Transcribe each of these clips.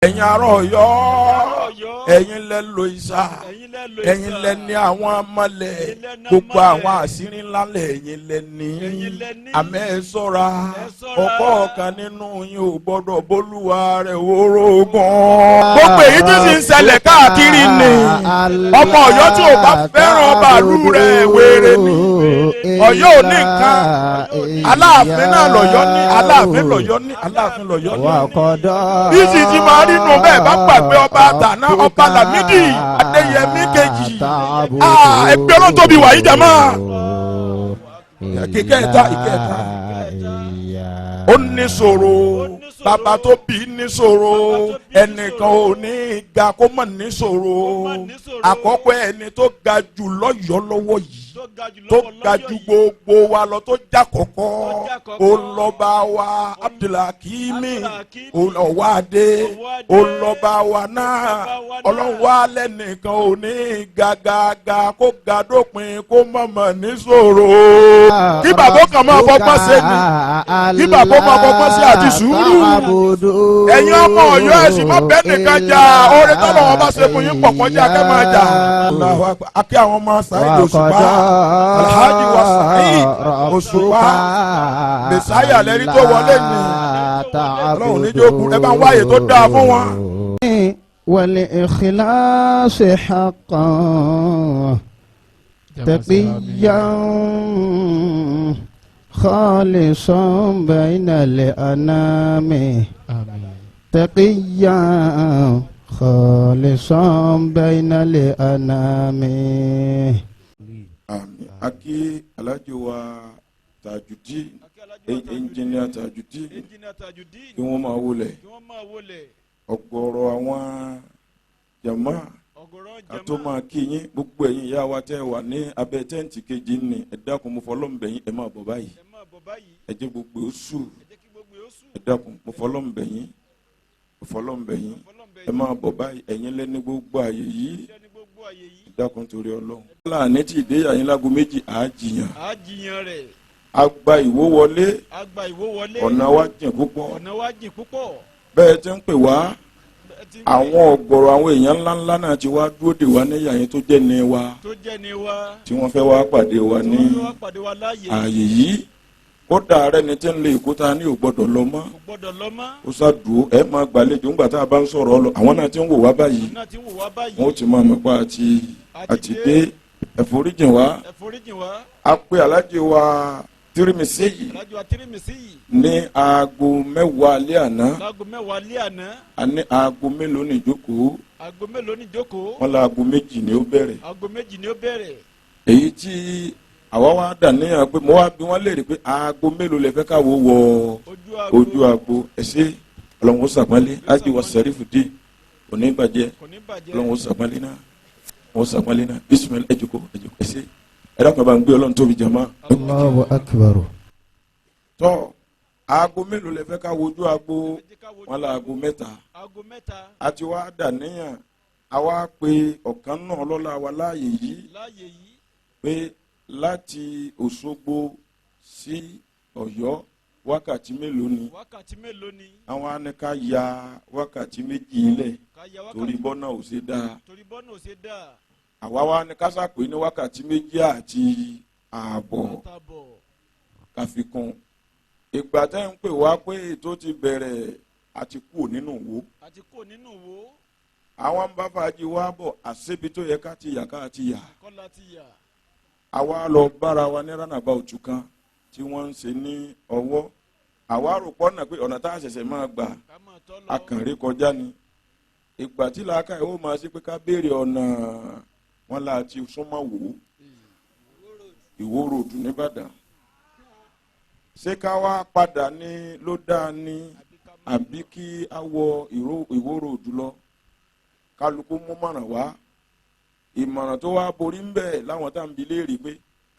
Ẹ̀yin ará Ọ̀yọ́, ẹ̀yin lẹ lo ìsà, ẹ̀yin lẹ ní àwọn amọ̀lẹ̀, gbogbo àwọn àṣírí ńlá lẹ̀ ẹ̀yin lẹ ní. Àmọ́ ẹ ṣọ́ra, ọ̀pọ̀ ọ̀kan nínú yín ò gbọ́dọ̀ bólúwa rẹ̀ wórógùn. Gbogbo èyí tí sì ń ṣẹlẹ̀ káàkiri ni ọmọ Ọ̀yọ́ tí ò bá fẹ́ràn ọba ìlú rẹ̀, wéré ni. Ọ̀yọ́ ò ní nǹkan. Aláàfin náà lọ́yọ́ ní, Aláàfin lọ́yọ́ ní, Aláàfin lọ́yọ́ ní. Bí sì ti máa rí nù bẹ́ẹ̀ bá gbàgbé ọba àtàná, ọba Lámídì Adéyẹmí kejì. Ẹgbẹ́ ọlọ́run tóbi wàyí jàmá. Ìkẹta, ìkẹta, ó ní ṣòro, bàbá tó bí ní ṣòro, ẹnìkan ò ní ga kó mọ̀ ní ṣòro. Àkọ́kọ́, ẹni tó ga jù lọ́yọ̀ọ́ lọ́wọ́ yìí, tó ga jù gbogbo wa lọ, tó já kọ́kọ́, ó lọ́ba wa Abdulhakimi Ọ̀wádé, ó lọ́ba wa náà. Ọlọ́run wa lẹ́nìkan ò ní gàgàgà kó ga dópin kó mọ̀mọ́ ní ṣòro. Kí bàbá kan máa fọgbọ́n ṣe ni, kí bàbá máa fọgbọ́n ṣe àti sùúrù. Ẹ̀yin ọmọ Ọ̀yọ́, ẹ̀sìn má bẹ́ẹ̀ nìkan jà. Oore tọ́lọ̀ wọn bá ṣe fún yín pọ̀ kọjá kẹ́ máa jà. Akí àwọn ọmọ Saheed Òṣùpá, Alhaji wa Saheed Òṣùpá, Mẹsáyà lẹ́rí tó wọlé ní. Ọlọ́run níjókòó, ẹ bá ń wáyè tó dáa fún wọn. والإخلاص حقا تقيا خالصا بين الأنام، تقيا خالصا بين الأنام. Àmín. Akí Alhaji wa Tajudeen, Engineer Tajudeen, kí wọ́n máa wọlé. Ọ̀gọ̀rọ̀ àwọn jàmá, ká tó máa kí yín, gbogbo ẹ̀yin ìyá wa tẹ́ wà ní abẹ́ tent kejì ní, ẹ dákun, mo fọlọ́run bẹ̀ yín, ẹ máa bọ̀ báyìí. Ẹ jẹ́ gbogbo ó sù. Ẹ dákun, mo fọlọ́run bẹ̀ yín, mo fọlọ́run bẹ̀ yín, ẹ máa bọ̀ báyìí. Ẹ̀yin lẹ́ni gbogbo àyè yìí. Ẹ dákun torí Ọlọ́run. Láàní tí ìdéyà yín lágo 2, àá jiyàn. Á jiyàn rẹ̀. A gba ìwó wọlé. A gba ìwó wọlé. Ọ̀nà wa jìn púpọ̀. Ọ̀nà wa jìn púpọ̀. Bẹ́ẹ̀ tí ń pè wá, àwọn ọ̀gọ̀rọ̀ àwọn èèyàn ńláńlá náà ti wá dúró dè wá níyà yín tó jẹ́ ní wa, tó jẹ́ ní wa, tí wọ́n fẹ́ wá pàdé wa tí ní wọ́n fẹ́ wá pàdé wa láàyè. Ààyè yìí. Kódà rẹ ni tí ń lo ìkúta ní ò gbọ́dọ̀ lọ mọ́. Kò gbọ́dọ̀ lọ mọ́. Ó ṣàdúró, ẹ máa gbàlejò ńgbà tá a bá ń sọ̀rọ̀ ọ lọ. Àwọn náà ti ń wò wá báyìí. Náà ti ń wò wá báyìí. Wọ́n ó ti máa mọ̀ pé àti dé. Ẹ̀foríjìn wá. Ẹ foríjìn wá. A pé alájẹ wa Tírímìsì yìí Alájọ wa Tírímìsì yìí ní aago 10 alẹ́ àná. Láago 10 alẹ́ àná. A ní aago mélòó ní ìjókòó? Aago mélòó ní ìjókòó? Wọ́n la aago 2 ni ó bẹ̀rẹ̀. Aago 2 ni ó bẹ̀rẹ̀. Èyí tí àwa wá dà níyàn pé mo wá bí wọ́n léèrè pé aago mélòó lè fẹ́ káwọ́ wọ ojú aago. Ojú aago. Ẹ ṣe, Ọlọ́run ó sàpọ́nlé ájí wa sẹ́rífù dì kò ní bàjẹ́. Kò ní bàjẹ́. Ọlọ́run ó sàpọ́nlé náà, ó sàpọ́nlé náà. Bisimilahi. Ẹ jókòó, ẹ jókòó, ẹ ṣe. Ẹ dákun, ẹ bá ń gbé Ọlọ́run tóbi, jàmá. Allahu akbar. Tọ́, aago mélòó lè fẹ́ ká wojú aago? Wọn la aago 3. Aago 3. A ti wá dà níyàn, a wá pe ọ̀kan náà lọ́la wa láàyè yìí láàyè yìí pé láti Òṣogbo sí Ọ̀yọ́, wákàtí mélòó ni? Wákàtí mélòó ni? Àwọn á ní ká ya wákàtí 2 lẹ̀ ká ya wákàtí torí bọ́nà ò ṣe dáa. Torí bọ́nà ò ṣe dáa. Àwa wá ní ká sàpè ní wákàtí 2.5. Àtàbọ̀. Ká fi kún ìgbà tẹ́ ń pè wá pé ètò ti bẹ̀rẹ̀, àti kúrò nínú wo. Àti kò nínú wo. Àwọn ń bá fàájì wá bọ̀, àṣebi tó yẹ ká ti yà, ká ti yà. Kọ́lá ti yà. Àwa lọ bára wa ní roundabout kan tí wọ́n ń ṣe ní ọwọ́. Àwa rò pọ́nà pé ọ̀nà tá a ṣẹ̀ṣẹ̀ máa gbà ká máa tọ́ lọ. Akànrí kọjá ni. Ìgbà tí làákà yìí ó máa ṣe pé ká béèrè ọ̀nà wọn là ti súnmọ́ wò ó, Ìwó Road nìbàdàn. Ṣé ká wá padà ní ló dáa ní, àbí kí á wọ Ìwó Road lọ? Kálukú mú mọ̀ràn wá. Ìmọ̀ràn tó wá borí ń bẹ̀ láwọn tá à ń bi léèrè pé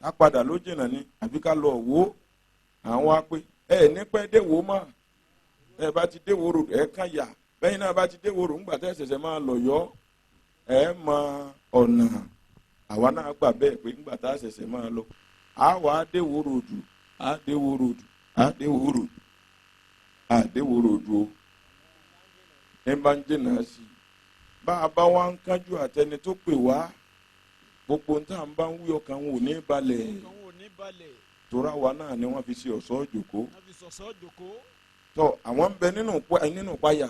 ká padà ló jìnnà ni àbí ká lọ wò ó, àwọn wá pé ẹ ní pẹ́ dé wò ó mọ̀. Ẹ bá ti dé Ìwó Road, ẹ kàn yà bẹ́yìn náà. Bá ti dé Ìwó Road, ńgbà tẹ́ ṣẹ̀ṣẹ̀ máa lọ yọ, ẹ mọ ọ̀nà. Àwa náà gbà bẹ́ẹ̀ pé ńgbà tá a ṣẹ̀ṣẹ̀ máa lọ, a wà á dé Ìwó Road, á dé Ìwó Road, á dé Ìwó Road, á dé Ìwó Road o. Ní bá ń jìnnà sí i, bá a bá wá ń kánjú àtẹni tó pè wá, gbogbo ń tà ń bá ń wí, ọkàn wọn ò ní balẹ̀. Ọkàn wọn ò ní balẹ̀. Tora wa náà ni wọ́n fi ṣe ọ̀ṣọ́ ìjòkó. Wọ́n fi sọ̀sọ́ jòkó. Tọ àwọn ń bẹ nínú páyà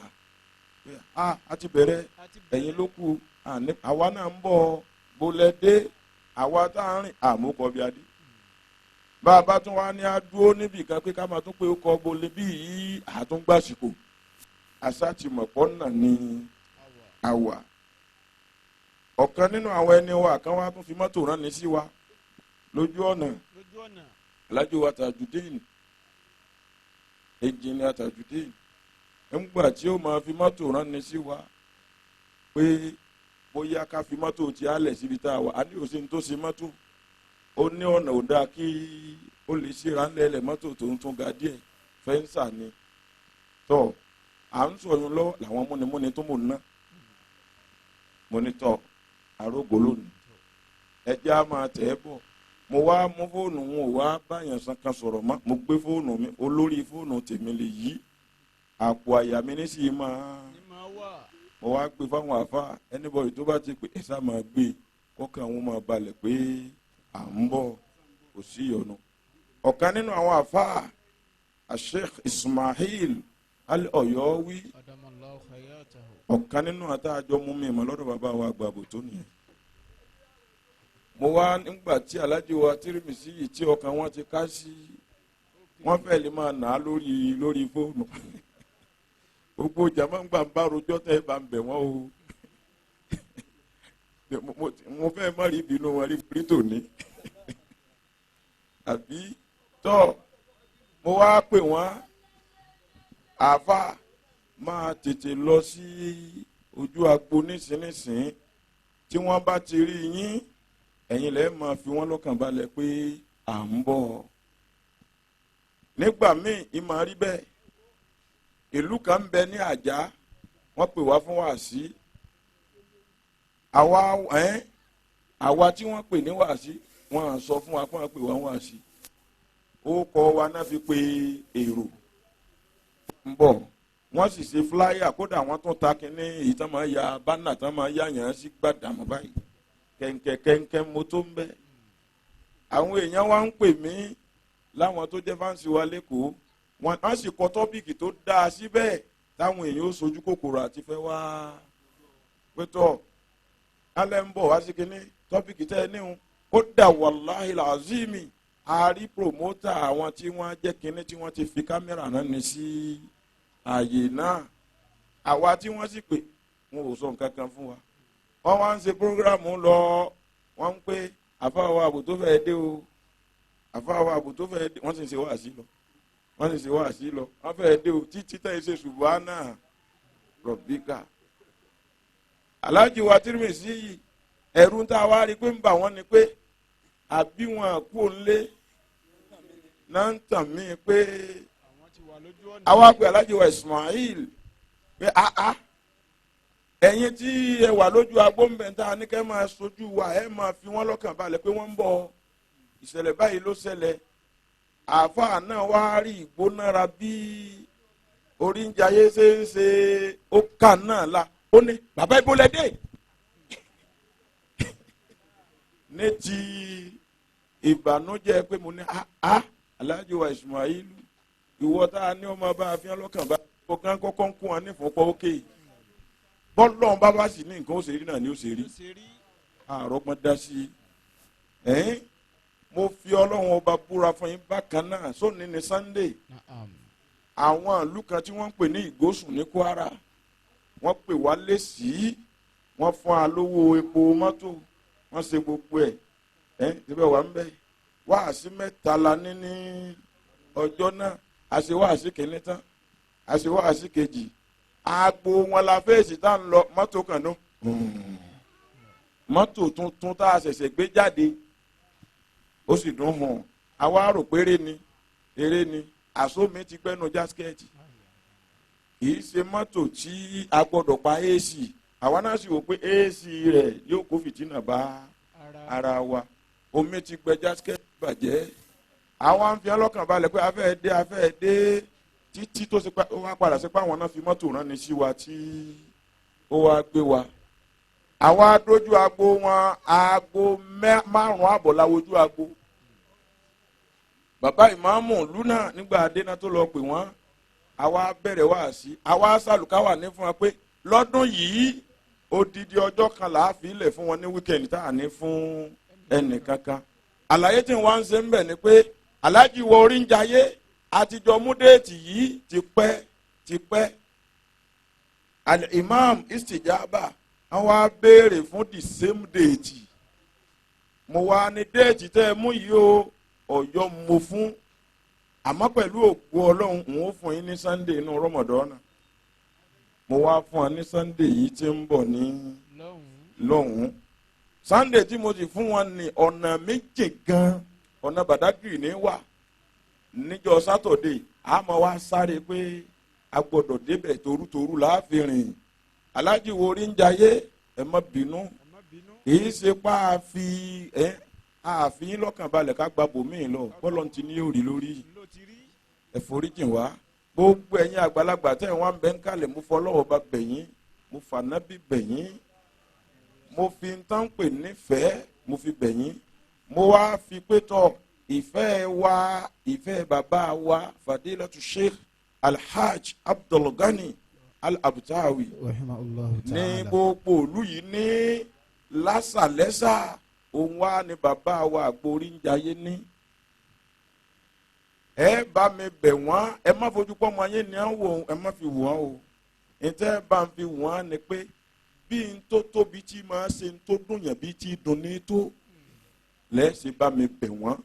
pé a ti bẹ̀rẹ̀. Àti ẹ̀yin ló kù. Àní àwa náà ń bọ̀ bolẹ́dé, àwa tá a rìn àmúkọ bí adé, bá a bá tún wá ní a dúró níbì kan pé ká máa tún pé ó kọ bolẹ́ bí yìí, àtúngbàsíkò àṣà ti mọ̀pọ́ náà ní àwà. Ọ̀kan nínú àwọn ẹni wa kan wá tún fi mọ́tò rán ni sí wa lójú ọ̀nà. Lójú ọ̀nà. Alájò wa Tajudeen, Engineer Tajudeen, ńgbà tí ó máa fi mọ́tò rán ni sí wa pé bóyá ká fi mọ́tò tí a lẹ̀ síbi tá a wà á ní òsín tó ṣe mọ́tò, ó ní ọ̀nà ò dáa kí ó lè ṣíra ńlẹ̀lẹ̀, mọ́tò tó ń tún ga díẹ̀ fẹ́ǹsà ni. Tọ́ à ń sọ̀yún lọ́wọ́ làwọn múnimúni tó mò ń ná. Mo ní tọ́ arógo lónìí, ẹjẹ́ á máa tẹ̀ ẹ́ bọ̀. Mo wá mú fóònù, wọn ò wá báyàn san kan sọ̀rọ̀ mọ́. Mo gbé fóònù mi, olórí fóònù tèmi lè yí àpò àyà mi nísìnyí máa Ní máa wà. Mo wá gbé fáwọn àfa, anybody tó bá ti pè é, sá máa gbé kọ́kàn wọn máa balẹ̀ pé à ń bọ̀, kò sí ìyọnu. Ọ̀kan nínú àwọn àfa, Sheikh Ismail Al-Ọ̀yọ́wí, ọ̀kan nínú àtàjọ mú mi mọ̀ lọ́dọ̀ bàbá wa àgbàbò tó nìyẹn. Mo wá nígbà tí Alájí wa Tírímìsì yìí tí ọkàn wọn ti ká sí, wọn fẹ́ lè máa nà á lórí fóònù. Gbogbo jama ń gbà ń bá rojọ́ tẹ́ ẹ bá ń bẹ̀ wọ́n o. Mo fẹ́ má rí ìbínú wọn rí rí tòní àbí. Tọ́ mo wá pè wọ́n, àáfà, máa tètè lọ sí ojú agbo nísinsìnyí. Tí wọ́n bá ti rí yín, ẹ̀yin lẹ́ẹ̀ máa fi wọ́n lọ́kàn balẹ̀ pé à ń bọ̀. Nígbà míì ìmọ̀ rí bẹ́ẹ̀. Ìlú kan ń bẹ ní Àjà, wọ́n pè wá fún wàásí. Àwa ẹ́n àwa tí wọ́n pè ní wàásí, wọ́n á sọ fún wa pé wọ́n pè wá wàásí, ó kọ́ wa náà fi pe èrò ń bọ̀. Wọ́n sì ṣe flyer, kódà wọ́n tún ta kínní èyí tán máa ya banner, tán máa ya yàn án sí gbàdàmọ́ báyìí, kẹ̀ǹkẹ̀ kẹ̀ǹkẹ̀ mo tó ń bẹ́. Àwọn èèyàn wa ń pè mí láwọn tó jẹ́ fans wa lẹ́kọ̀ọ́, wọ́n á sì kọ topic tó dáa síbẹ̀ táwọn èèyàn ó sojú kòkòrò àti fẹ́ wá pétọ́ alẹ́ ń bọ̀ wá sí kínní topic tẹ́ ẹ níhun. Kódà wàláhì làzímì, a rí promoter àwọn tí wọ́n jẹ́ kínní tí wọ́n ti fi kámẹ́rà náà ní sí ààyè náà. Àwa tí wọ́n sì pè, wọn ò sọ nǹkan kan fún wa. Wọ́n wá ń ṣe program lọ, wọ́n ń pé àfáwọn àbò tó fẹ́ dé o, àfáwọn àbò tó fẹ́ dé. Wọ́n sì ń ṣe wáàsí lọ, wọ́n sì ń ṣe wáàsí lọ, wọ́n fẹ́ dé o títí tẹ́ ẹ ṣe ṣùgbọ́n rọ̀bíkà. Aláàjì wa Tírímìsì yìí, ẹ̀rù tá a wá rí i pé ń bà wọ́n ni pé àbí wọn kú òǹlé náà ń tàn mí pé Àwọn ti wà lójú ọ̀nà. Àwa pé Aláàjì wa Ismail pé àá, ẹ̀yin tí ẹ wà lójú agbóńbẹ̀ntà ní kẹ́ máa sojú wa, ẹ máa fi wọ́n lọ́kàn balẹ̀ pé wọ́n ń bọ̀. Ìṣẹ̀lẹ̀ báyìí ló ṣẹlẹ̀. Àáfàá náà wá rí ìgbónára bí orí ń jayé ṣe ń ṣe, ó kà náà la, ó ní, "Bàbá, ibo lẹ dé?" Ní ti ìbànújẹ́ pé mo ní, "Ah, Aláàjì wa Ismail, ìwọ tá a ní ọmọ bá a fi hàn lọ́kàn bá ọkàn kọ́kọ́ ń kún wa ní ìfúnpọ̀ òkè bọ́lọ́n bá bá sì ní nǹkan ó ṣe rí náà ni ó ṣe rí." Ó ṣe rí. Àrọ́gbọ́n dá sí i. Ẹ̀ẹ́n mo fi Ọlọ́run Ọba búra fún yín. Bákan náà sóní ní Sunday, àwọn ìlú kan tí wọ́n ń pè ní Ìgòsùn ní Kwara, wọ́n pè wá lẹ́sìí, wọ́n fún wa lówó epo mọ́tò, wọ́n ṣe gbogbo ẹ̀. Ẹ̀ síbẹ̀ wà ń bẹ̀. Wáàsí mẹ́ta la ní ní ọjọ́ náà. A ṣe wáàsí kìíní tán, a ṣe wáàsí kejì, agbo wọn la fèsì tá à ń lọ, mọ́tò kan náà, mọ́tò tuntun tá a ṣẹ̀ṣẹ̀ gbé jáde, ó sì dùn hàn. Àwa rò pé eré ni, eré ni, àsómi ti gbẹ́nu jásikẹ́ẹ̀tì. Kì í ṣe mọ́tò tí a gbọ́dọ̀ pa AC. Àwa náà sì wò pé AC rẹ̀ yóò kó fìtínà bá ara wa. Omi ti gbẹ, jásikẹ́ẹ̀tì bàjẹ́. Àwa ń fi ọlọ́kàn balẹ̀ pé a fẹ́ dé, a fẹ́ dé. Títí tó ṣe pé ó wá padà sí pé àwọn náà fi mọ́tò rán ni sí wa tí ó wá gbé wa. Àwa dójú agbo wọn, aago 5:30 la wojú agbo. Bàbá ìmáàmù lúnà nígbà adéná tó lọ pè wọ́n, àwa bẹ̀rẹ̀ wá sí, àwa sàlùkáwà ní fún wa pé lọ́dún yìí odidi ọjọ́ kan là á fi ilẹ̀ fún wọn ní weekend tá à ní fún ẹnì kankan. Àlàyé tí wọ́n ń ṣe ń bẹ̀ ni pé Aláàjì wọ orí ń jayé àtijọ́ mú déètì yìí ti pẹ́ ti pẹ́. Imam Istijaba wọ́n wá béèrè fún the same date. Mo wá ní déètì tẹ́ ẹ mú yìí o, Ọ̀yọ́ mo fún, àmọ́ pẹ̀lú ògo Ọlọ́run n ó fún yín ní Sunday inú Rọmọdọ́nà. Mo wá fún ọ ní Sunday yìí tí ń bọ̀ ní lọ́hùn-ún. Sunday tí mo sì fún wọn ní ọ̀nà méje gan, ọ̀nà Badagry ní wà níjọ́ Saturday. Àmọ́ wá sáré pé a gbọ́dọ̀ débẹ̀ torútorú láàfin rìn. Aláàjì wo orí ń jayé, ẹ má bínú, kìí ṣe pa àfi ẹ àfin lọ́kàn balẹ̀ ká gba bòmíì lọ. Bọ́lọ̀ ti ní yóò rí lórí, ẹ foríjìn wá. Gbogbo ẹ̀yin àgbàlagbà tẹ̀ wọ́n bẹ́ ń kalẹ̀, mo fọlọ́wọ́ bá bẹ̀yìn, mo fànábì bẹ̀yìn, mo fi ń tán pè nífẹ̀ẹ́, mo fi bẹ̀yìn, mo wá fi pé tọ̀ ìfẹ́ wa, ìfẹ́ bàbá wa Fadilatu Sheikh Alhaj Abdulgani Al-Abtawi ní gbogbo òlu yìí ní lásàlẹ́sà, òun wá ní bàbá wa àgborí ń jayé ní. Ẹ bá mi bẹ̀ wọ́n, ẹ má fojú pọ́ ọmọ yín ní à ń wò, ẹ má fi wọ́n o. Ntẹ́ bá ń fi wọ́n ni pé bí n tó tóbi tí máa ṣe n tó dùn yàn bí tí dùn ní tó lẹ́sìn bá mi bẹ̀ wọ́n.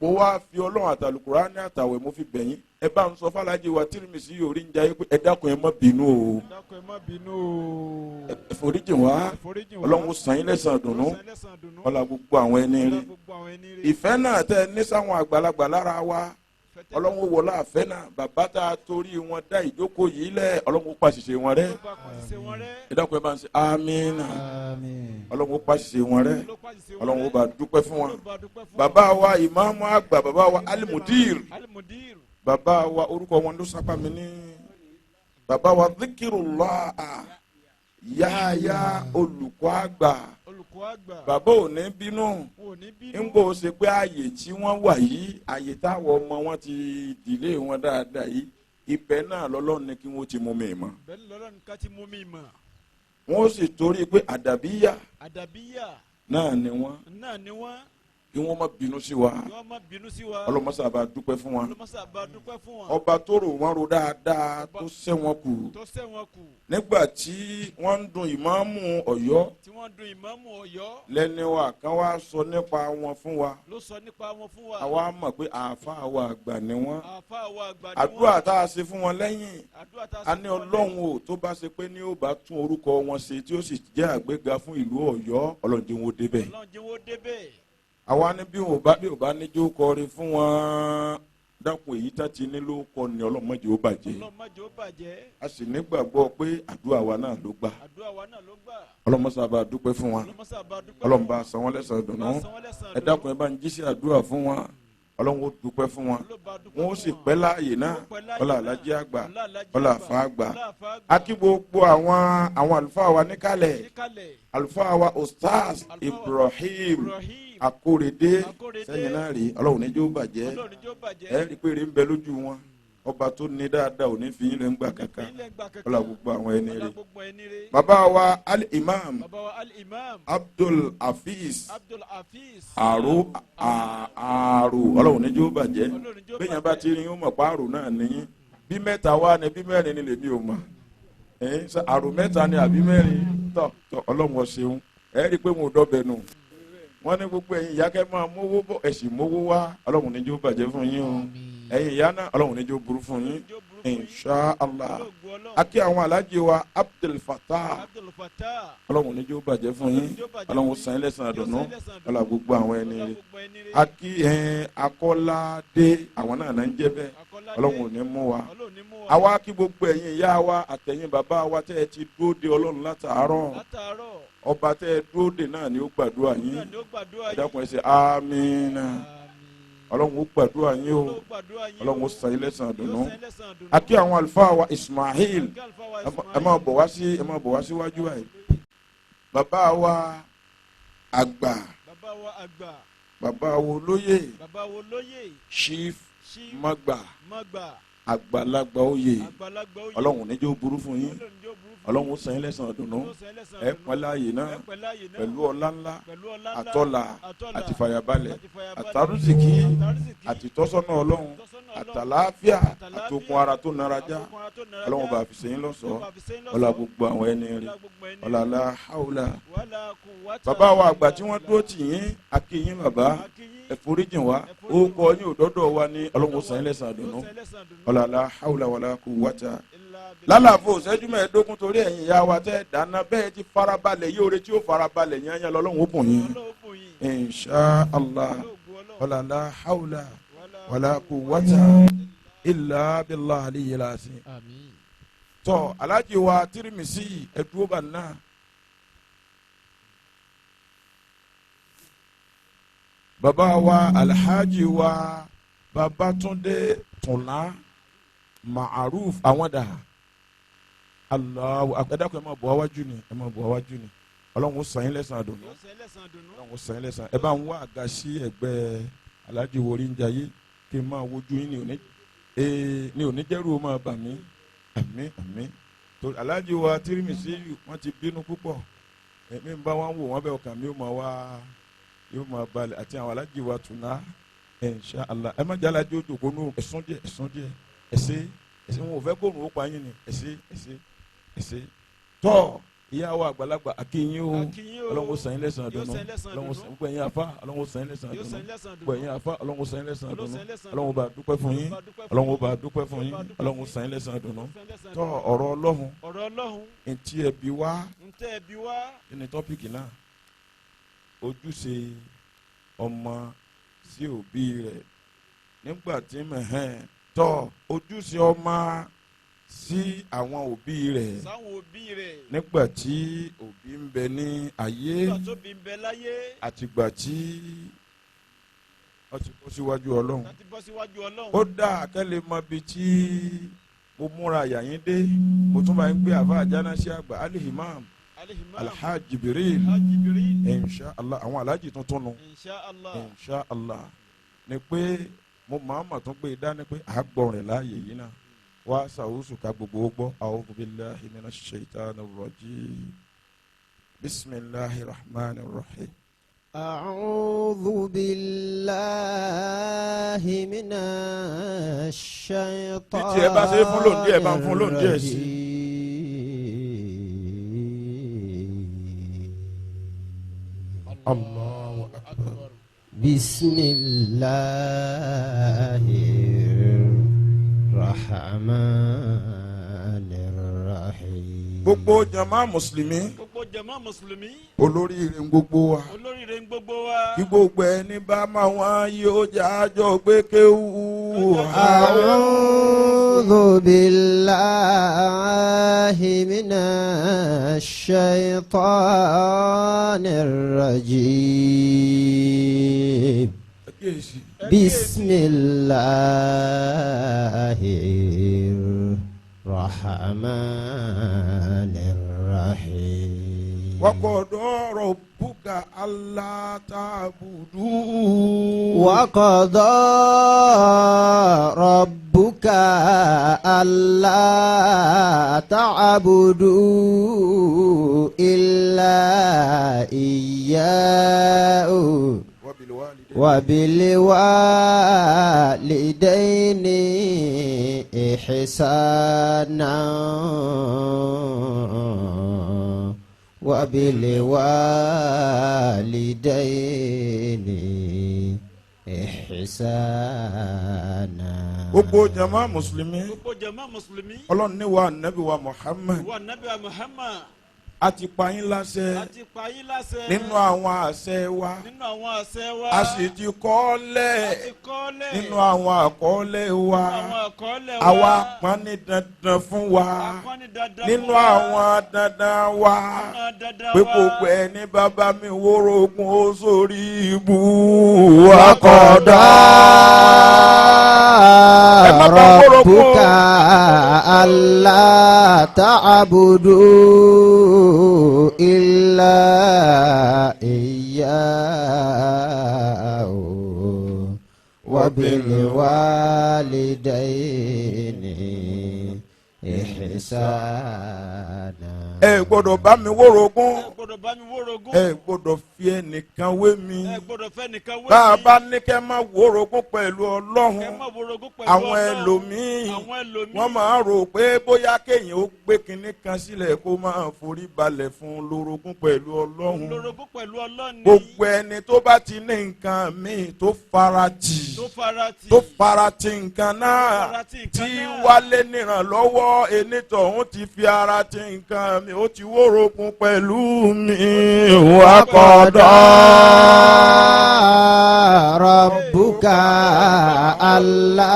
Mo wá fi Ọlọ́run àtàlùkùrá ní àtàwẹ̀ mo fi bẹ̀ yín. Ẹ bá ń sọ fàlàjì wa Tìrìmìsì orí ń jayé pé ẹ dákun, ẹ má bínú o. Ẹ dákun, ẹ má bínú o. Ẹ foríjìn wá. Ẹ foríjìn wá. Ọlọ́run ó san yín lẹ́san dùnú. Ó san yín lẹ́san dùnú. Ọlá gbogbo àwọn ẹni Ọlá rí. gbogbo àwọn ẹni rí. Ìfẹ́ náà tẹ ní sáwọn àgbàlagbà lára wa, Ọlọ́run ó wọlé àfẹ́ náà. Bàbá tá a torí wọn dá ìjókòó yìí lẹ̀, Ọlọ́run ó pàṣẹ wọn rẹ́. Ló bá pàṣẹ wọn rẹ́. Ẹ dákun, ẹ bá ń ṣe àmín. Àmín. Ọlọ́run ó pàṣẹ wọn rẹ́. Ló pàṣẹ wọn Ọlọ́run ó rẹ́. bá dúpẹ́ fún wọn. Ló bá dúpẹ́ fún Bàbá wọn. wa ìmáàmù àgbà, bàbá wa Alimudir, Alimudir. bàbá wa orúkọ wọn ló sápá mi ní bàbá wa Zikirullah Yáyá, olùkọ́ àgbà. Olùkọ́ àgbà. Bàbá ò ní bínú. Wọn ò ní bínú. Ń bò ṣe pé ààyè tí wọ́n wà yìí, ààyè táwọn ọmọ wọn ti dìlé wọn dáadáa yìí, ibẹ̀ náà lọ́lọ́run ní kí wọ́n ti mú mi mọ́. Bẹ́ẹ̀ ni lọ́lọ́run ká ti mú mi mọ̀. Wọ́n sì torí pé àdàbíyà Àdàbíyà náà ni wọ́n, náà ni wọ́n. kí wọ́n má bínú sí wa. Kí wọ́n má bínú sí wa. Ọlọ́mọṣà bá dúpẹ́ fún wọn. Ọlọ́mọṣà bá dúpẹ́ fún wọn. Ọba tó rò wọ́n ro dáadáa tó ṣẹ́ wọn kù tó ṣẹ́ wọn kù nígbà tí wọ́n ń dun ìmáàmù Ọ̀yọ́, tí wọ́n dun ìmáàmù Ọ̀yọ́, lẹ́ni wa kan wá sọ nípa wọn fún wa, ló sọ nípa wọn fún wa. Àwa mọ̀ pé àáfàá wa àgbà ni wọ́n. Àáfàá wa àgbà ni Àdúrà wọ́n. tá a ṣe fún wọn lẹ́yìn, Àdúrà tá a a ṣe ní fún wọn. Ọlọ́run o, tó bá ṣe pé ní ó bá tún orúkọ wọn ṣe tí ó sì jẹ́ àgbéga fún ìlú Ọ̀yọ́, Ọlọ́run jẹ́ wọn ó débẹ̀. Ọlọ́run jẹ́ wọ́n débẹ̀. Àwa ní bí wọn bá bí ò bá níjó kọrin fún wọn, dákun, èyí tá ti ní ló kọ ni, Ọlọ́run má jẹ́ ó bàjẹ́. Ọlọ́run má jẹ́ ó bàjẹ́. A sì nígbàgbọ́ pé àdúrà wa náà ló gbà. Àdúrà wa náà ló gbà. Ọlọ́run sábà dúpẹ́ fún wọn. Ọlọ́run sábà dúpẹ́ Ọlọ́run fún bá wọn. san wọ́n lẹ́san dùnú. Bá san wọ́n lẹ́san Ẹ dákun, ẹ bá ń jí sí àdúrà fún wọn. Ọlọ́run ó dúpẹ́ fún wọn. Ló bá dúpẹ́ Wọn ó fún sì wọn. pẹ́ láàyè náà. Wọ́n pẹ́ láàyè Ọlá náà. alájí àgbà, Ọlá alájí ọlá àgbà. àfa àgbà. Ọlá àfa àgbà. A kí gbogbo àwọn àlùfáà wa níkàlẹ̀, Níkàlẹ̀. àlùfáà wa Ustaz Àlùfáà wa Ibrahim Ibrahim Akórèdé, Akórèdé. sẹ́yìn náà rí Ọlọ́run ní jó bàjẹ́. Ọlọ́run ní jó bàjẹ́. Ẹ rí i pé èrè ń bẹ lójú wọn. Ọba tó ní dáadáa ò ní fi yín lè ń gbà kankan. Ilẹ̀ gbà kankan. Ọlá gbogbo àwọn ẹni Ọlá rí. gbogbo ẹni rí. Bàbá wa Al-Imam Bàbá wa Al-Imam Abdul Hafiz Abdul Hafiz Àrò àrò, Ọlọ́run ní jó bàjẹ́. Ọlọ́run ní jó Bẹ́ẹ̀ yẹn bá bàjẹ́. ti rí yín, ó mọ̀ pé àrò náà níyìn. Bí mẹ́ta wá ni, bí mẹ́rin ni, lèmi ò mọ̀. Ẹ̀ẹ́n sọ àrò mẹ́ta ni àbí mẹ́rin? Tọ̀ tọ̀, Ọlọ́run ó ṣeun. Ẹ rí i pé wọn ò dọ́bẹ̀ nù. Wọ́n ní gbogbo ẹ̀yin ìyá kẹ́ máa mówó bọ̀, ẹ̀ sì mówó wá. Ọlọ́run ní jó bàjẹ́ fún yín o. Ẹ̀yin ìyá náà, Ọlọ́run ní jó burú fún yín, Jó burú fún yín. Insha Allah. Olóògùn Ọlọ́run. Akí àwọn alájí wa Abdul Fatah, Abdul Fatah. Ọlọ́run ní jó bàjẹ́ fún yín. Ọlọ́run ní jó bàjẹ́ Ọlọ́run fún san yín lẹ́san Yóò àdùnnú. san yín lẹ́san àdùnnú. Ọlọ́run gbogbo àwọn ẹni Ọlá rí. gbogbo ẹni rí. Akí ẹ̀ Akọ́ládé, àwọn náà náà ń jẹ́ bẹ́ẹ̀. Akọ́ládé. Ọlọ́run ò ní mú wa. Ọlọ́run ní mú wa. Àwa kí gbogbo ẹ̀yin ìyá wa àtẹ̀yin bàbá wa tẹ́ ẹ ti dúró de Ọlọ́run látàárọ̀. Látàárọ̀. Ọba tẹ́ ẹ dúró de náà ni ó gbàdúrà yín. Náà ni ó gbàdúrà Ẹ yín. dákun, ẹ ṣe àmín. Àmín. Ọlọ́run ó gbàdúrà yín o. Ọlọ́run gbàdúrà yín o. Ọlọ́run ó san yín lẹ́san Yóò dùnú. san yín lẹ́san dùnú. A kí àwọn àlùfáà wa Ismail. Akí àlùfáà wa Ẹ máa bọ̀ wá sí, ẹ máa bọ̀ wá síwájú báyìí. Bàbá wa àgbà, Bàbá wa àgbà, bàbá wa olóyè, bàbá wa olóyè, Chief Chief Magba, Magba, àgbàlagbà oyè. Àgbàlagbà oyè. Ọlọ́run níjó burú fún yín. Ọlọ́run jẹ́ ó burú fún Ọlọ́run ó san yín lẹ́san dùnú. yín. Yóò san yín lẹ́san Ẹ dùnú. pẹ́ láàyè náà Ẹ pẹ́ láàyè náà. pẹ̀lú ọlá ńlá, Pẹ̀lú ọlá ńlá, àtọ́là, àtọ́là, àti fàyàbalẹ̀, àti fàyàbalẹ̀, àtàrúsìkí, àtàrísìkí, àtìtọ́sọ́nà Ọlọ́run, ìtọ́sọ́nà Ọlọ́run, àtàláfíà, àtàláfíà, àtòkun ara tó nara já. àtòkun ara tó nara Ọlọ́run já. bá fi ṣe yín lọ́ṣọ̀ọ́. Ọlọ́run bá fi ṣe yín lọ́ṣọ̀ọ́. Ọlá gbogbo àwọn ẹni rí. Ọlá gbogbo ẹni Ọlá rí. la haula. Wala quwwata Bàbá wa àgbà tí illa wọ́n billah. dúró tì yín, a kí yín bàbá. A kí yín. Ẹ foríjìn wá. Ó kọ yín òdọ́dọ̀ wa ní Ọlọ́run ó san yín lẹ́san dùnú. Yóò san yín lẹ́san dùnú. Ọlá la haula wala quwwata. Illa billah. Lálàfo ìṣẹ́jú 15 torí ẹ̀yin ìyá wa tẹ́ dáná bẹ́ẹ̀ ti farabalẹ̀ yóò retí ó farabalẹ̀ yẹn yẹn lọ́lọ́run ó bùn yín. Ọlọ́run bùn yín. Insha Allah. Olóògùn Ọlọ́run. Ọlá la haula Wala wala quwwata illa billahi aliyyil azim. Àmín. Tọ́ alájí wa Tirimisi ẹ̀dúróbà náà. Bàbá wa alhaji wa Babatunde Tùnlá Ma'aruf àwọn dà. Allahu akbar. Ẹ dákun, ẹ máa bọ̀ wájú ni, ẹ máa bọ̀ wájú ni. Ọlọ́run ó san yín lẹ́san àdùnnú. Yóò san yín lẹ́san dùnú. Ọlọ́run ó san yín lẹ́san. Ẹ bá ń wá àga sí ẹ̀gbẹ́ alájí worí ń jayé kí n máa wojú yín ní òní ee ní òní jẹ́rù ó máa bà mí. Àmín, àmín. Torí alájí wa Tirimisi wọ́n ti bínú púpọ̀. Èmi ń bá wọn wò wọ́n bẹ́ẹ̀, ọkàn mi ó máa wá, yóò máa balẹ̀ àti àwọn alájí wa Tùnà insha Allah. Ẹ má jẹ́ alájí òjòkó nù. Ẹ̀sùn díẹ̀, ẹ̀sùn díẹ̀, ẹ̀sẹ̀ ẹ̀sẹ̀ wọn ò fẹ́ kó òrùn ó pa yín ni. Ẹ̀sẹ̀ ẹ̀sẹ̀ ẹ̀sẹ̀. Tọ́ ìyá wa àgbàlagbà, a kí yín o. A kí yín o. Ọlọ́run ó san yín lẹ́san Yóò dùnú. san yín lẹ́san Ọlọ́run ó dùnú. san gbogbo ẹ̀yin àfa, Ọlọ́run ó san yín lẹ́san Yóò dùnú. san yín lẹ́san Gbogbo dùnú. ẹ̀yin àfa, Ọlọ́run ó san yín lẹ́san Ọlọ́run dùnú. san yín lẹ́san Ọlọ́run ó bá dúpẹ́ fún yín. Ọlọ́run bá dúpẹ́ fún Ọlọ́run ó yín. bá dúpẹ́ fún yín. Ọlọ́run bá dúpẹ́ Ọlọ́run ó fún san yín lẹ́san dùnú. Yóò san yín lẹ́san Tọ́ dùnú. ọ̀rọ̀ Ọlọ́run, Ọ̀rọ̀ Ọlọ́run, ntí ẹbí wá, ń tẹ́ ẹ bí wá, kí ni topic náà? Ojúṣe ọmọ sí òbí rẹ̀ nígbà tí mẹ̀hẹ́n. Tọ́ ojúṣe ọmọ sí àwọn òbí rẹ̀ sáwọn òbí rẹ̀, nígbà tí òbí ń bẹ ní ayé, nígbà tó bí ń bẹ láyé, àtìgbà tí wọ́n ti bọ́ síwájú Ọlọ́run. láti bọ́ síwájú Ọlọ́run. Ó dá akẹ́lẹ́ mọ ibi tí mo múra yàyín dé. Mo tún bá ń gbé àfa àjánà sí àgbà alihimam, Alihimam, Alhaji Jibril, Alhaji Jibril, insha Allah, àwọn alhaji tuntun nu. Insha Allah. Insha Allah ni pé mo máa ma tún gbé dání pé àgbọ̀nrín láàyè yìí náà wá sàwùsù ká gbogbo ó gbọ́. A'udhu billahi minash shaitanir rajim. Bismillahir rahmanir rahim. أعوذ بالله من الشيطان Bí tiẹ̀ bá ṣe é fún lóun díẹ̀, bá ń fún lóun díẹ̀ sí. الرجيم. Allahu akbar. بسم الله الرحمن الرحيم. Gbogbo jama mùsùlùmí, Gbogbo jàmá mùsùlùmí, olóríire ń gbogbo wa. Olóríire ń gbogbo wa. Kí gbogbo ẹni bá máa wọn yóò jájọ gbé kéwú. أعوذ بالله من الشيطان الرجيم. Kíyèsí. بسم الله الرحمن الرحيم. وقضى ربك ألا تعبدوا وقضى ربك ألا تعبدوا إلا إياه وبالوالدين وبالوالدين إحسانا وبالوالدين إحسانا. Gbogbo jama mùsùlùmí, Gbogbo jàmá mùsùlùmí, Ọlọ́run ní wa Nabi wa Muhammad, wa nabi wa Muhammad, A ti pa yín láṣẹ A ti pa yín láṣẹ. nínú àwọn àṣẹ wa. Nínú àwọn àṣẹ wa. A sì ti kọ́ A lẹ̀ ti kọ́ lẹ̀. nínú àwọn àkọọ́lẹ̀ wa. Àwọn àkọọ́lẹ̀ wa. Àwa pọn ní dandan fún wa A pọ́n ní dandan nínú fún wa. àwọn dandan wa Nínú dandan pé wa. gbogbo ẹni bàbá mi wórogún ó sórí ibú. وقضى Ẹ má bá wórogún o. ربك ألا تعبدوا إلا إياه وبالوالدين إحسانا. Ẹ gbọ́dọ̀ bá mi wórogún. Ẹ gbọ́dọ̀ bá mi wórogún. Ẹ gbọ́dọ̀ fi ẹnìkan wé mi. Ẹ gbọ́dọ̀ fẹ́ nìkan wé Bá a mi. bá ní kẹ́ má wórogún pẹ̀lú Kẹ́ Ọlọ́run, má wórogún pẹ̀lú àwọn Ọlọ́run. ẹlòmíì, Àwọn ẹlòmíì. wọ́n máa rò pé bóyá kéèyàn ó gbé kinní kan sílẹ̀ kó máa forí balẹ̀ fún un lórogún pẹ̀lú Ọlọ́run. Lórogún pẹ̀lú Ọlọ́run ni. Gbogbo ẹni tó bá ti ní nǹkan míì tó fara tì, Tó fara tì. tó fara ti nǹkan náà, Fara ti nǹkan tí náà. wálé nìrànlọ́wọ́ enítọ̀hún ti fi ara ti nǹkan mi, ó ti wórogún pẹ̀lú mi. وقضى ربك ألا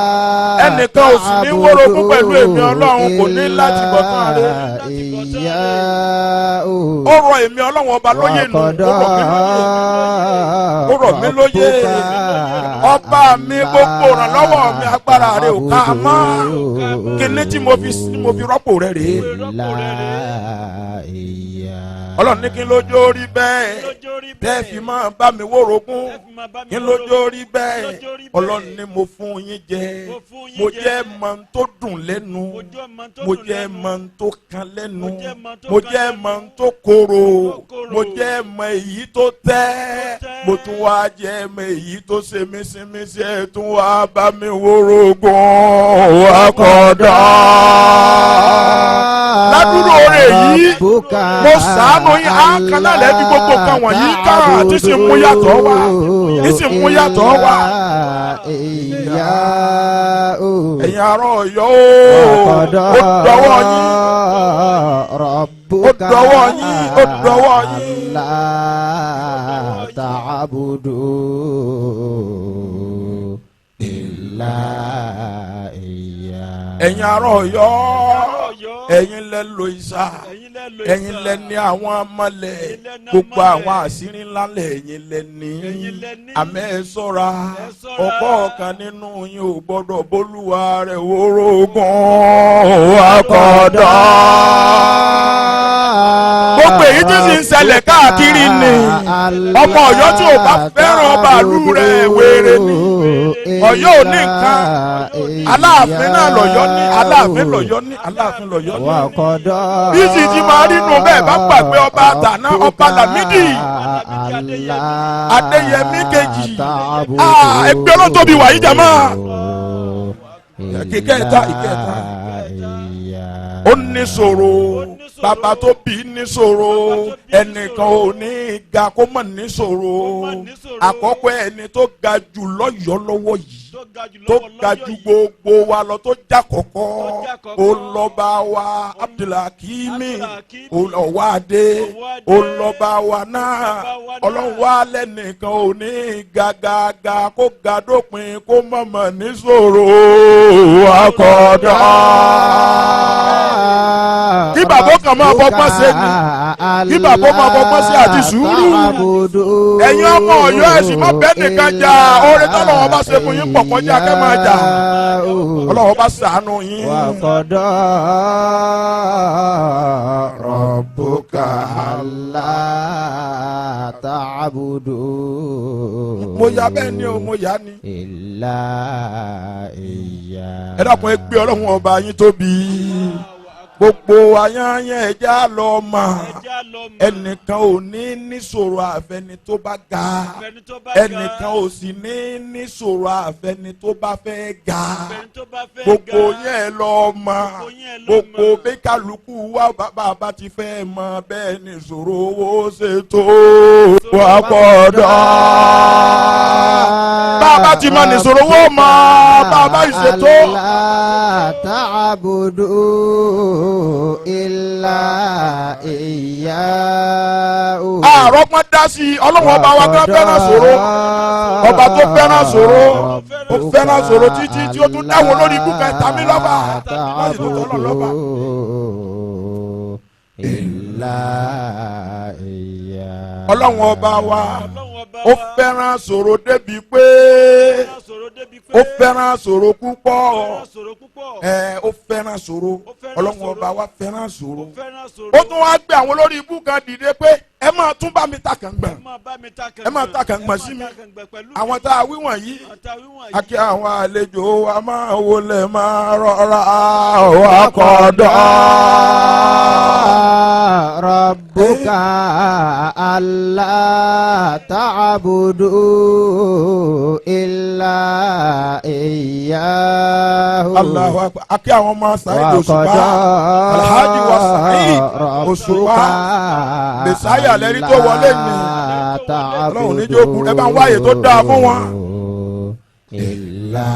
Ẹnìkan ò sì ní wórogún pẹ̀lú èmi Ọlọ́run, kò ní láti bọ̀tán rẹ̀. إياه. Ó rọ èmi Ọlọ́run ọba lóyè nù, ó rọ̀ mí lóyè, ó rọ̀ mí lóyè. Ọba mi, gbogbo ìrànlọ́wọ́ mi, agbára rẹ̀ ò ká a mọ́. Kíní tí mo fi rọ́pò rẹ̀ rèé. إلا إياه. Ọlọ́run ní kí lójó rí bẹ́ẹ̀ Lójó rí tẹ́ bẹ́ẹ̀. fi máa bá mi wórogún? Tẹ́ fi máa bá mi Kí lójó rí bẹ́ẹ̀? Lójó rí bẹ́ẹ̀. Ọlọ́run ní mo fún yín jẹ, Mo fún yín mo jẹ. jẹ́ mọ n tó dùn lẹ́nu, Mo jẹ́ mọ tó mo dùn jẹ́ lẹ́nu. mọ n tó kan lẹ́nu, Mo jẹ́ mọ tó mo kan jẹ́ lẹ́nu. mọ n tó korò, Tó korò. mo jẹ́ mọ èyí tó tẹ́, Tó tẹ́. mo tún wá jẹ́ mọ èyí tó ṣe mísímísí. Ẹ̀ tún wá bá mi wórogún akọ̀dá. Ládùúrò rẹ̀ yìí, mo ṣàánú yín, á kan náà lẹ́bi gbogbo nǹkan wọ̀nyí ká tí sì ń mú yàtọ̀ wá, tí sì ń mú yàtọ̀ wá. إياه. Ẹ̀yin ará Ọ̀yọ́ o, ó dọwọ́ yín. ربك Ó dọwọ́ yín, ó dọwọ́ yín. ألا تعبدوا إلا إياه. Ẹ̀yin ará Ọ̀yọ́, Ọ̀yọ́. ẹ̀yin lẹ lo ìsà, Ẹ̀yin lẹ lo ẹ̀yin ìsà. lẹ ní àwọn amọ̀lẹ̀, Ẹ̀yin lẹ ní gbogbo amọ̀lẹ̀. àwọn àṣírí ńlá lẹ̀ ẹ̀yin lẹ ní. Ẹ̀yin lẹ ní. Àmọ́ ẹ ṣọ́ra, Ẹ ṣọ́ra. ọ̀pọ̀ ọ̀kan nínú yín ò gbọ́dọ̀ bólúwa rẹ̀ wórogún akọ̀dọ̀. Gbogbo èyí tí sì ń ṣẹlẹ̀ káàkiri ni, ọmọ Ọ̀yọ́ tí ò bá fẹ́ràn ọba ìlú rẹ̀, wéré ni. Ọ̀yọ́ ò ní nǹkan. Aláàfin náà lọ́yọ́ ní, Aláàfin lọ́yọ́ ní, Aláàfin lọ́yọ́ ní. وقضى Bí sì ti máa rí nù bẹ́ẹ̀ bá gbàgbé ọba àtàná, ọba Lámídì Adéyẹmí kejì. Ah, ẹgbẹ́ Ọlọ́run tóbi wàyí jàmá. Ìkẹta, ìkẹta. Ó ní ṣòro, bàbá tó bí ní ṣòro. Ẹnìkan ò ní ga kó mọ̀ ní ṣòro. Àkọ́kọ́ ẹni tó ga jù lọ́yọ̀ọ́ lọ́wọ́ yìí, Tó ga jù tó lọ́wọ́ ga lọ́jọ́ ju yìí. gbogbo wa lọ, tó já kọ́kọ́, Tó já kọ́kọ́. ó lọ́ba wa Abdulhakimi Abdulhakimi. Ọ̀wádé, Ọ̀wádé. ó lọ́ba wa náà. Ọba wa náà. Ọlọ́run wa lẹ́nìkan ò ní gàgàgà kó ga dópin kó mọ̀mọ́ níṣòro akọ̀dọ̀. Kí bàbá kan máa fọgbọ́n ṣe ni, kí bàbá máa fọgbọ́n ṣe àti sùúrù. Ẹ̀yin ọmọ Ọ̀yọ́, ẹ̀sìn má bẹ́ẹ̀ nìkan jà. Oore tọ́lọ́wọ́ bá ṣe fún yín pọ̀ kọjá kẹ́ máa jà. Ọlọ́wọ́ bá ṣàánú yín. وقضى ربك ألا تعبدوا Mo yà bẹ́ẹ̀ ni o, mo yà ni. إلا إياه. Ẹ dákun, ẹ gbé Ọlọ́run ọba yín tóbi. Gbogbo ayányán, ẹja lọ mà, Ẹja lọ mọ̀. ẹnìkan ò ní níṣòro àfẹni tó bá ga. Àfẹni tó bá ga. Ẹnìkan ò sì ní níṣòro àfẹni tó bá fẹ́ ga. Àfẹni tó bá fẹ́ Gbogbo ga. yẹn lọ mọ̀. Gbogbo yẹn lọ Gbogbo mọ̀. bí kálukú wa bàbá bá ti fẹ́ mọ̀ bẹ́ẹ̀ ni ìṣòro owó ṣe tó wà pọ̀ dọ́. Bá a bá ti mọ nìṣòro owó mọ̀, bá a bá ìṣètò. ألا تعبدوا إلا إياه. إياه. Àrọ́gbọ́n dá sí i. Ọlọ́run ọba wa gan fẹ́ràn ṣòro. Ọba tó fẹ́ràn ṣòro, ó fẹ́ràn ṣòro títí tí ó tún dáwọ́ lórí ikú kan tàmí lọ́ba, wọ́n sì tún tọ́lọ̀ lọ́ba. تعبدوا إلا إياه. Ọlọ́run ọba wa, Ọlọ́run ọba ó wa, fẹ́ràn ṣòro débi pé fẹ́ràn ṣòro débi pé, ó fẹ́ràn ṣòro púpọ̀. Fẹ́ràn ṣòro púpọ̀. Ẹ ó fẹ́ràn ṣòro. Ó fẹ́ràn Ọlọ́run ṣòro. ọba wa fẹ́ràn ṣòro. Ó fẹ́ràn ṣòro. Ó tún wá gbé àwọn olórí ibú kan dìde pé ẹ máa tún bá mi ta kàngbọ̀n. Ẹ máa bá mi ta Ẹ máa ta kàngbọ̀n sí mi. Àwọn tá a wí wọ̀nyí, Àwọn a kí àwọn àlejò wa, máa wọlé, máa rọra wa kọ̀dọ̀. ربك ألا تعبدوا إلا إياه. Allahu akbar. A kí àwọn ọmọ Saheed Òṣùpá, Alhaji wa Saheed Òṣùpá, Mẹsáyà lẹ́rí tó wọlé ni. Ọlọ́run ní jókòó, ẹ bá ń wáyè tó dáa fún wọn. إلا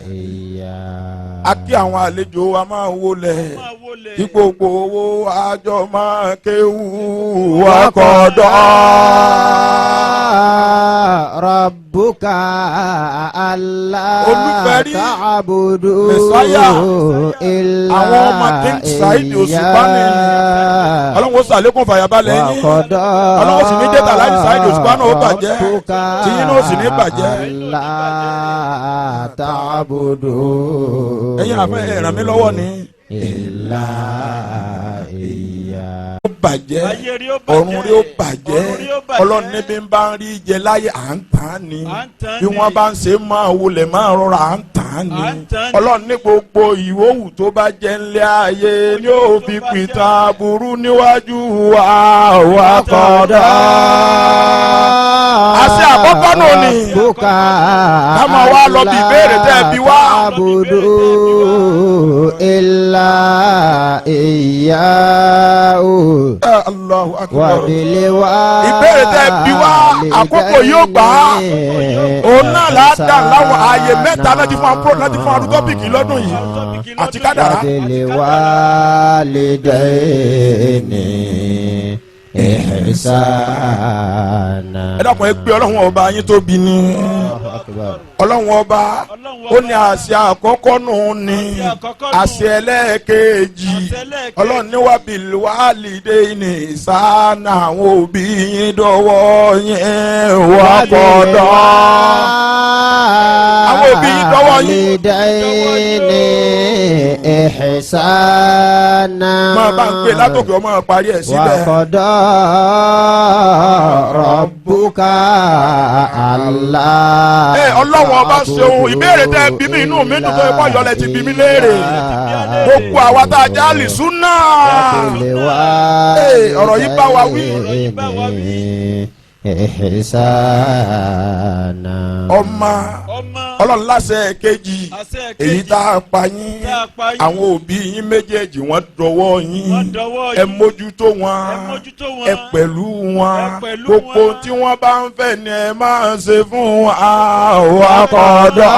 إياه. A kí àwọn àlejò wa, máa wọlé, Máa wọlé. Kí gbogbo owó àjọ máa kéwú wa kọ̀dọ̀. ربك ألا Olúfẹ́rí, تعبدوا Mẹ̀sáyà, إلا àwọn ọmọ King Saheed Òṣùpá ni. إياه. Ọlọ́run ó ṣàlékún fàyàbalẹ̀ yín. وقضى Ọlọ́run sì ní jẹ́ta láti Saheed Òṣùpá náà ó bàjẹ́, ربك tí yín náà sì ní bàjẹ́. ألا تعبدوا Ẹ̀yin àfẹ́ ẹ ràn mí lọ́wọ́ ni. إلا إياه. Ó bàjẹ́. Ayé rí ó bàjẹ́. Ọ̀run rí ó bàjẹ́. Ọ̀run rí ó bàjẹ́. Ọlọ́run níbi ń bá ń rí jẹ láyé, à ń tàn ní. À ń tàn Bí ní. wọ́n bá ń ṣe máa wọlé, máa rọra, à ń tàn ní. À ń tàn ní. Ọlọ́run ní gbogbo ìwòwù tó bá jẹ́ ńlẹ̀ ayé ni ó fi pìtàn burú níwájú wa wà kọ̀dọ̀. Àṣẹ àkọ́kọ́ nù ni. ربك Ká máa wá lọ bí ìbéèrè tẹ́ ẹ bí wá. تعبدوا إلا إياه. Allahu akbar. وبالوالدين Ìbéèrè tẹ́ ẹ bí wá, àkókò yóò gbà á. Òun náà là á dà láwọn ààyè mẹ́ta láti fún àpò láti fún àrùn topic lọ́dún yìí àti kádàrá. وبالوالدين إحسانا. Ẹ dákun, ẹ gbé Ọlọ́run ọba yín tóbi ní. الله أكبر. Ọlọ́run ọba ó ní àṣẹ àkọ́kọ́ nù ní. Àṣẹ àkọ́kọ́ nù. Àṣẹ ẹlẹ́ẹ̀kejì, Àṣẹ ẹlẹ́ẹ̀kejì. Ọlọ́run ní وبالوالدين إحسانا, àwọn òbí yín dọ́wọ́ yín wá kọ́dọ̀. Àwọn òbí yín dọ́wọ́ yín. والدين إحسانا. Máa bá ń pè látòkè, ọmọ parí ẹ̀ síbẹ̀. وقضى ربك ألا Ẹ Ọlọ́run ọba ṣeun. Ìbéèrè tẹ́ ẹ bí mi, inú mi dùn tó ẹ bọ́ yọlẹ̀ ti bí mi léèrè. Gbogbo àwa tá a já lì súnà. Ee, ọ̀rọ̀ yìí bá wa wí. إحسانا. Ọmọ Ọmọ. Ọlọ́run láṣẹ kejì, Àṣẹ kejì. èyí tá a pa yín, Tá a pa yín. àwọn òbí yín méjèèjì, wọ́n dọwọ́ yín. Wọ́n dọwọ́ Ẹ yín. mójútó wọn. Ẹ mójútó wọn. Ẹ pẹ̀lú wọn. Ẹ pẹ̀lú Gbogbo wọn. tí wọ́n bá ń fẹ́ ni ẹ máa ṣe fún àwọn akọ̀dọ̀.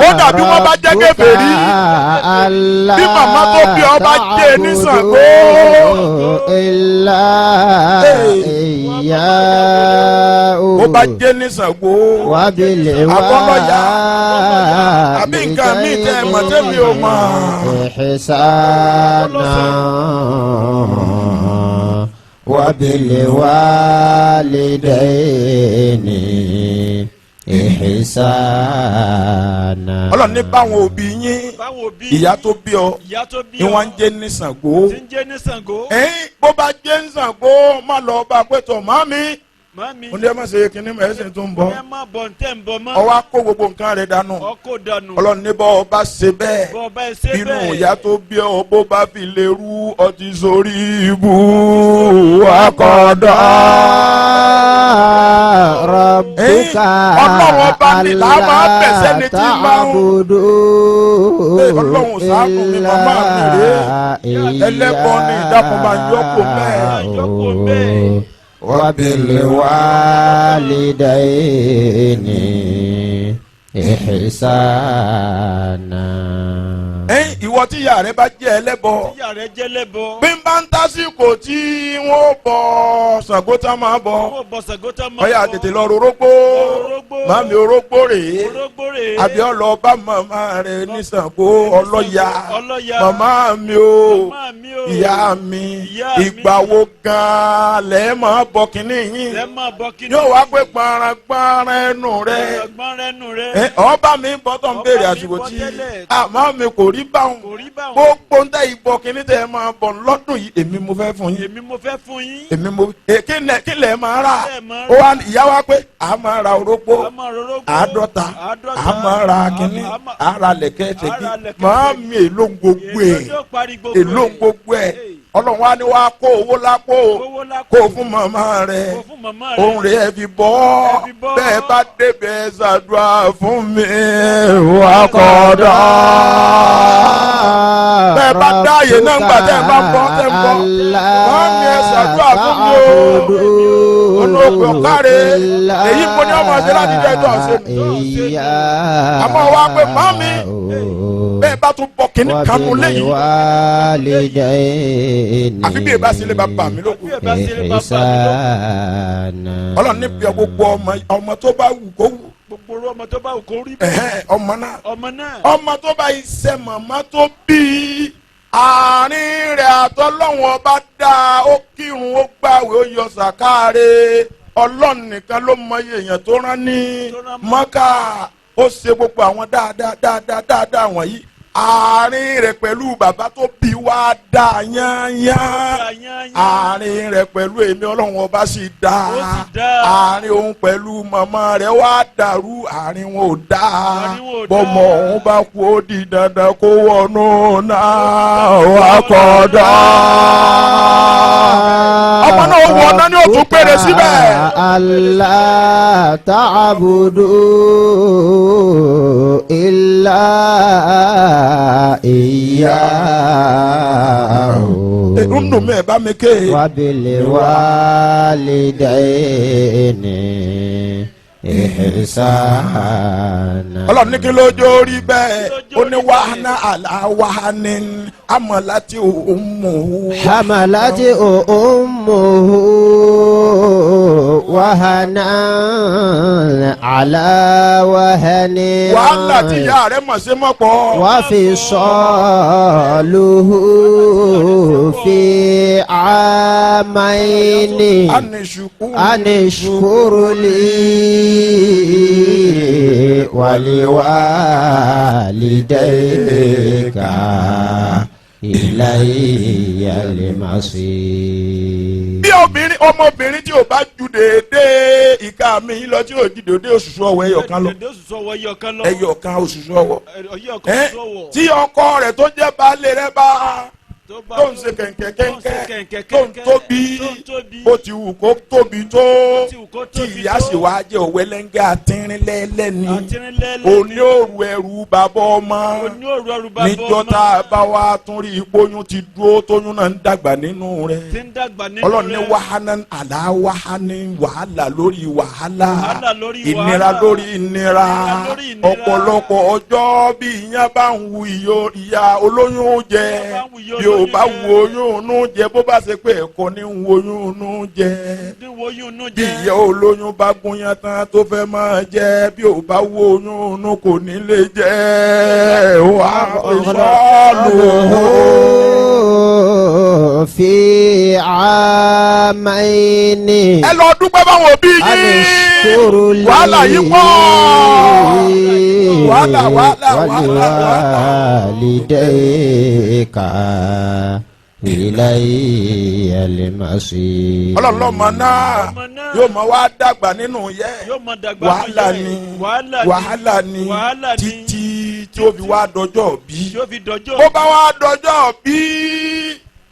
Ó dàbí wọ́n bá jẹ́ kèfèrí. Bí màmá tó bí ọ bá jẹ́ ní Ṣàngó. إلا إياه. Ó bá jẹ́ ní Ṣàngó. Àbọ́lọ́yà. Àbí nǹkan míì tẹ́ ẹ mọ̀ tẹ́mi ò mọ̀. إحسانا وبالوالدين إحسانا. Ọlọ́run ní báwọn òbí yín, Báwọn òbí. ìyá tó bí ọ Ìyá tó bí ni ọ. wọ́n ń jẹ́ ní Ṣàngó. Tí ń jẹ́ ní Ṣàngó. Ẹ̀yìn bó bá jẹ́ ní Ṣàngó, má lọ bá a pé tọ̀ mami. Mami. Mo ní ẹ má ṣe kinní mọ̀, ẹ sì tún bọ̀. Ẹ má bọ̀ ntẹ́ ń bọ̀ mọ́. Ọwọ́ á kó gbogbo nǹkan rẹ̀ dànù. Ọkọ̀ dànù. Ọlọ́run ní bọ́ ọ bá ṣe bẹ́ẹ̀, Bọ́ ọba ẹ ṣe inú bẹ́ẹ̀. ìyá tó bí ọ, bó bá fi lè rú ọtí sórí ibú akọ̀dọ̀. ربك Ọlọ́run ọba ní là á máa bẹ̀sẹ̀ ní tí máa ń. تعبدوا Ee, Ọlọ́run ṣàánú mi, màmá mi rèé. Ẹlẹ́bọ ni, ìdákun máa yọ kó bẹ́ẹ̀. وبالوالدين إحسانا. Ẹ̀yin ìwọ. Ìwọ tí ìyá rẹ bá jẹ́ ẹlẹ́bọ, Tíyà rẹ̀ jẹ́ lẹ́bọ. bí n bá ń tásìkò tí wọ́n bọ Ṣàngó tá máa bọ, Wọ́n bọ Ṣàngó tá máa ọyà bọ. tètè lọ rorógbó. Orógbó. Màmí, orógbó rèé. Orógbó rèé. Àbí ọlọ bá màmá rẹ ní Ṣàngó ọlọ́ya. Ọlọ́ya. Màmá mi o, Màmá mi o. ìyá mi, Ìyá mi. ìgbà wo gan-an lẹ́ máa bọ kínní yín? Lẹ́ máa bọ kíní. Yóò wá pé gbọ̀nràn ẹnu rẹ. Gbọ̀nràn ẹnu rẹ̀. Ẹ, ọba mi bọ́ tó ń Ọba béèrè mi àsìkò bọ́ tí tẹ́lẹ̀. àmọ́ mi kò rí báwọn. Kò rí báwọn. Gbogbo ń tẹ́ ìbọn kínní tẹ́ ẹ máa bọ̀ lọ́dún yìí, èmi mo fẹ́ fún yín. Èmi mo fẹ́ fún yín. Èmi mo kí lẹ̀ máa rà? Kí lẹ̀ máa Ó wá ìyá wa pé a máa ra orógbó A máa rorógbó. 50, 50. a máa ra kínní, A máa- a ra lẹ̀kẹ́ ṣèkí. A ra lẹ̀kẹ́. Máa mi èlò gbogbo ẹ̀. Èló ló parí gbogbo Èlò ẹ̀? gbogbo ẹ̀. Ọlọ́run wa ni wàá kó owó lápò, Owó lápò. kó fún màmá rẹ̀. Kó fún màmá rẹ̀. Òun rẹ̀ ẹ fi bọ́. Ẹ fi bọ́. Bẹ́ẹ̀ bá débẹ̀, ṣàdúrà fún mi wà kọ́dọ̀. Bẹ́ẹ̀ bá dáàyè náà ń gbà tẹ́ ẹ bá ń bọ́ tẹ́ ń bọ́, wọ́n ní ẹ ṣàdúrà fún mi o. Olóògbé ọ̀kárẹ̀ èyí mo ní ọmọ ṣe láti jẹ́ ẹjọ́ ṣe mi. Àmọ́ wá pé màmí, bẹ́ẹ̀ bá tún bọ kínní kanu léyìí, وبالوالدين àfi bí ẹ bá sílé bàbá mi lóko. Bí ẹ bá sílé bàbá mi lóko. إحسانا. Ọlọ́run ní bí gbogbo ọmọ, ọmọ tó bá wù kó wù. Gbogbo orú ọmọ tó bá wù kó rí bẹ́ẹ̀. Ẹ̀hẹ́n, ọmọ náà, Ọmọ náà. ọmọ tó bá iṣẹ́ màmá tó bí i, àárín rẹ̀ àtọ́lọ́wọ́n ọba dá, ó kírun, ó gbàwé, ó yọ sàkáre, Ọlọ́run nìkan ló mọyì èèyàn tó rán ní Mọ́kà, ó ṣe gbogbo àwọn dáadáa dáadáa dáadáa wọ̀nyí, àárín rẹ̀ pẹ̀lú bàbá tó bí wá dá yányán, àárín rẹ̀ pẹ̀lú èmi Ọlọ́run ọba sì dá, Ó sì dá. àárín òun pẹ̀lú màmá rẹ̀ wá dàrú, àárín wọn ò dá. Àárín wọn ò dá. Bọ́mọ òun bá kú, ó di dandan kó wọnú náà wà kọ́dọ̀. Ọmọ náà wọ ọ̀nà ní òtún péré síbẹ̀. ألا تعبدوا إلا إياه Nínú mi ẹ̀ bá mi ké. وبالوالدين إحسانا. Ọlọ́run ní kí lójó rí bẹ́ẹ̀? Ó ní وهنا على وهن حملته أمه. حملته أمه وهنا على وهن. Wàhálà tí ìyá rẹ̀ mọ̀ sí mọ̀ pọ̀. وفصاله في عامين أن اشكر. أن اشكر لي ولوالديك إلي المصير. Bí obìnrin, ọmọbìnrin tí ò bá ju déédéé ìka mi lọ, tí ò ju déédéé òṣùṣù ọwọ́ ẹyọ kan lọ, Dédé òṣùṣù ọwọ́ ẹyọ kan lọ. ẹyọ kan òṣùṣù ọwọ́, Ẹyọ kan ẹ òṣùṣù ọwọ́. tí ọkọ rẹ̀ tó jẹ́ baálé rẹ̀ bá Tó bá tó ń ṣe kẹ̀kẹ́ tó ń ṣe kẹ̀kẹ́ kẹ̀kẹ́ tó ń kẹ̀kẹ́, tóbi, tó ń tóbi, bó ti wù kó tóbi tó, ti wù kó tí tóbi ìyá tó. sì wá jẹ́ òwẹ́lẹ́ngẹ́ àtìrínlẹ́lẹ́ni, Àtìrínlẹ́lẹ́ni. òní òru ẹrù bàbá ọmọ. Oní òru ẹrù bàbá Níjọ́ ọmọ. tá a bá wá tún rí ipóyún ti dúró, tóyún náà ń dàgbà nínú rẹ̀, Tí ń dàgbà nínú Ọlọ́run ní rẹ̀. وهنا على وهن, wàhálà lórí wàhálà, Wàhálà lórí ìnira wàhálà. lórí ìnira. Ìnira lórí ìnira. Ọ̀pọ̀lọpọ̀ ọjọ́ bí ìyẹn bá ń wu ìyá olóyún jẹ, Bá ń wu ìyá bí o bá olóyún wu oyún inú jẹ, bó bá ṣe pé ẹ̀kọ́ ní ń wo oyún inú jẹ, Ní wo oyún inú bí jẹ. ìyá olóyún bá gúnyán tán tó fẹ́ máa jẹ, bí o bá wo oyún inú kò ní lè jẹ wà á sọ́ọ̀lù. في عامين Ẹ lọ dúpẹ́ báwọn òbí yín. أن اشكر لي Wàhálà yìí pọ̀, wàhálà, wàhálà, wàhálà, wàhálà. ولوالديك إلي المصير. Ọlọ́run lọ́mọ náà Ọmọ náà. yóò máa wá dàgbà nínú yẹ Yóò máa dàgbà wàhálà nínú ni yẹ. Wàhálà ni. Wàhálà ni. Wàhálà ni. Títí tí ó fi wá dọjọ́ bí. Tí ó fi dọjọ́. Bó bá wá dọjọ́ bí,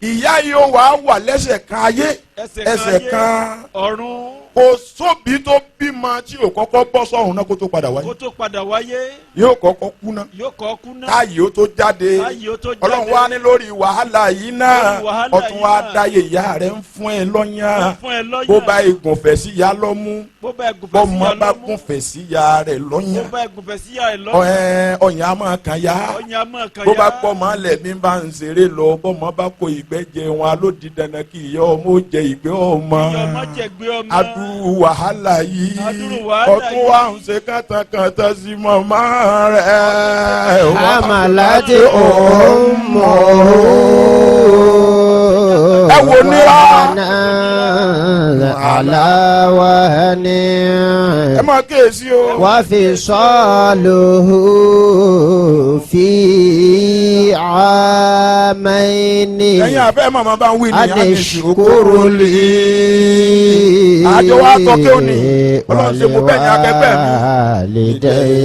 ìyá yóò wá wà lẹ́sẹ̀ kan ayé, Ẹsẹ̀ kan ẹsẹ̀ ayé. kan Ọ̀run. Kò sóbi tó bímọ tí ò kọ́kọ́ bọ́ sọ́run náà kó tó padà wáyé. Kó tó padà wáyé. Yóò kọ́kọ́ kú náà Yóò kọ́ kú náà. káyìí ó tó jáde. Káyìí ó tó jáde. Ọlọ́run wá ní lórí wàhálà yìí náà, Lórí wàhálà ọtún yìí wá náà. dáyé ìyá rẹ̀ ń fún ẹ lọ́yàn. Ó fún ẹ lọ́yàn. Bó bá ìgùnfẹ̀ sí ìyá lọ́mú, Bó bá ẹgùnfẹ̀ sí bọ́mọ ìyá bá lọ́mú. gùnfẹ̀ sí ìyá rẹ̀ Bó lọ́yàn, bá ẹgùnfẹ̀ sí ìyá rẹ̀ lọ́yàn. ọ̀yàn á máa kàn yá. Ọyàn á máa kàn Bó yá. bá pọ̀ mọ́ lẹ̀mí bá ń ṣeré lọ, bọ́mọ bá kó ìgbẹ́ jẹ wọn, ló di dandan kí ìyá ọmọ ó jẹ ìgbẹ́ ọmọ. Ìyá ọmọ jẹ gbé ọmọ. Adúrú wàhálà yìí, Adúrú wàhálà ọtún yìí. wa ń ṣe kàtàkàtà sí màmá rẹ̀. حملت أمه Ẹ wo nira. وهنا على وهن Ẹ máa kíyèsí o. وفصاله في عامين Ẹ̀yin àfẹ́ màmá bá ń wí ní أن اشكر لي Àjọ wa tọ́ kí ó ní. Ọlọ́run ṣe mú bẹ́ẹ̀ ní akẹgbẹ́ mi. ولوالديك.